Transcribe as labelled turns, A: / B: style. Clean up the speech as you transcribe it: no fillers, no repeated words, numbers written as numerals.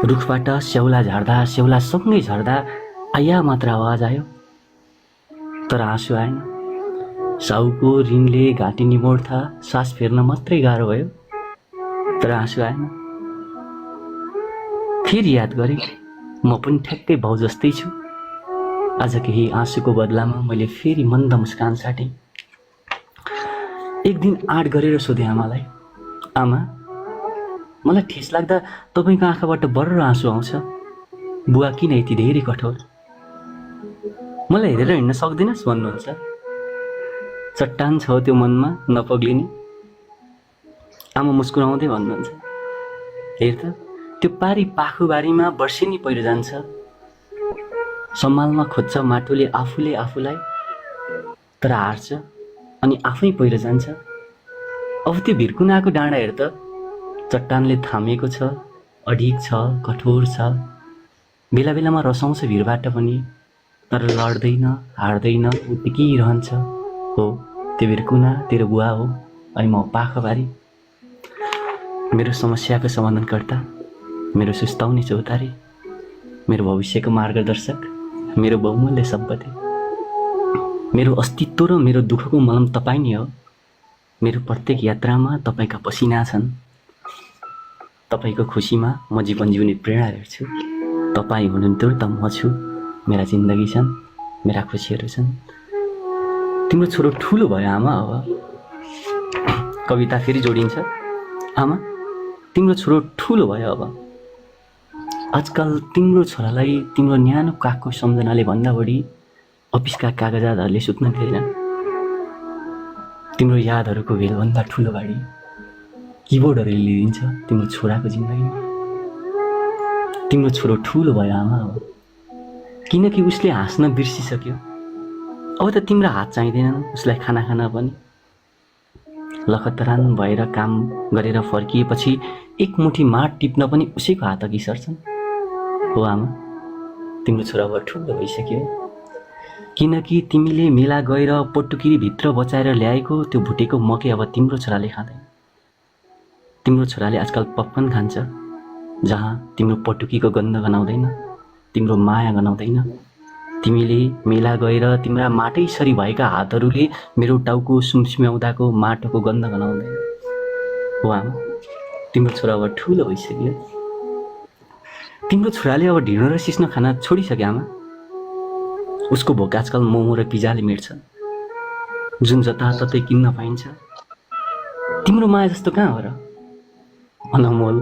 A: रुखबाट स्याउला झार्दा स्याउला सँगै झर्दा आया मात्र आवाज आयो, तर आँसु आएन। साउको रिङले घाँटी निमोड्था सास फेर्न मात्रै गाह्रो भयो, तर आँसु आएन। फेरि याद गरेँ, म पनि ठ्याक्कै भाउ जस्तै छु। आज केही आँसुको बदलामा मैले फेरि मन्द मुस्कान साटेँ। एक दिन आँट गरेर सोधेँ आमालाई, आमा, मलाई ठेस लाग्दा तपाईँको आँखाबाट बर्र आँसु आउँछ, बुवा किन यति धेरै कठोर? मलाई हेरेर हिँड्न सक्दिनस् भन्नुहुन्छ? चट्टान छ त्यो मनमा नपग्लिने? आमा मुस्कुराउँदै भन्नुहुन्छ, हेर त, त्यो पारी पाखुबारीमा वर्षेनी पहिरो जान्छ, सम्हाल्न खोज्छ माटोले आफूले आफूलाई, तर हार्छ अनि आफै पहिरो जान्छ। अब त्यो भिरकुनाको डाँडा हेर त, चट्टानले थामिएको छ, अडिग छ, कठोर छ, बेला बेलामा रसाउँछ भिरबाट पनि, तर लड्दैन, हार्दैन, उत्तिकिरहन्छ। हो, त्यो भिरकुना तेरो बुवा हो अनि म पाखबारी। मेरो समस्याको समाधानकर्ता, मेरो सुस्ताउने चौतारी, मेरो भविष्यको मार्गदर्शक, मेरो बहुमूल्य सम्पत्ति, मेरो अस्तित्व र मेरो दुःखको मलम तपाईँ नै हो। मेरो प्रत्येक यात्रामा तपाईँका पसिना छन्। तपाईँको खुसीमा म जीवन जिउने प्रेरणा हेर्छु। तपाईँ हुनुहुन्थ्यो त म छु, मेरा जिन्दगी छन्, मेरा खुसीहरू छन्। तिम्रो छोरो ठुलो भयो आमा। अब कविता फेरि जोडिन्छ, आमा, तिम्रो छोरो ठुलो भयो अब। आजकल तिम्रो छोरालाई तिम्रो न्यानो काखको सम्झनाले भन्दा बढी अफिसका कागजातहरूले सुत्न दिँदैनन्। तिम्रो यादहरूको भेलभन्दा ठुलो गाडी किबोर्डहरूले लिइदिन्छ तिम्रो छोराको जिन्दगीमा। तिम्रो छोरो ठुलो भयो आमा अब, किनकि उसले हाँस्न बिर्सिसक्यो। अब त तिम्रो हात चाहिँदैनन् उसलाई खाना खान पनि। लखतरान भएर काम गरेर फर्किएपछि एक मुठी माड टिप्न पनि उसैको हात अघि सर्छन्। हो आमा, तिम्रो छोरा अब ठुलो भइसक्यो, किनकि तिमीले मेला गएर पटुकिरी भित्र बचाएर ल्याएको त्यो भुटेको मकै अब तिम्रो छोराले खाँदैन। तिम्रो छोराले आजकल पपकर्न खान्छ, जहाँ तिम्रो पटुकीको गन्ध गनाउँदैन, तिम्रो माया गनाउँदैन। तिमीले मेला गएर तिम्रा माटैसरी भएका हातहरूले मेरो टाउको सुमसुम्याउँदाको माटोको गन्ध गनाउँदैन। हो आमा, तिम्रो छोरा अब ठुलो भइसक्यो। तिम्रो छोराले अब ढिँडो र सिस्नो खान छोडिसक्यो आमा। उसको भोक आजकल मोमो र पिज्जाले मेट्छ, जुन जताततै किन्न पाइन्छ। तिम्रो माया जस्तो कहाँ हो र? अनमोल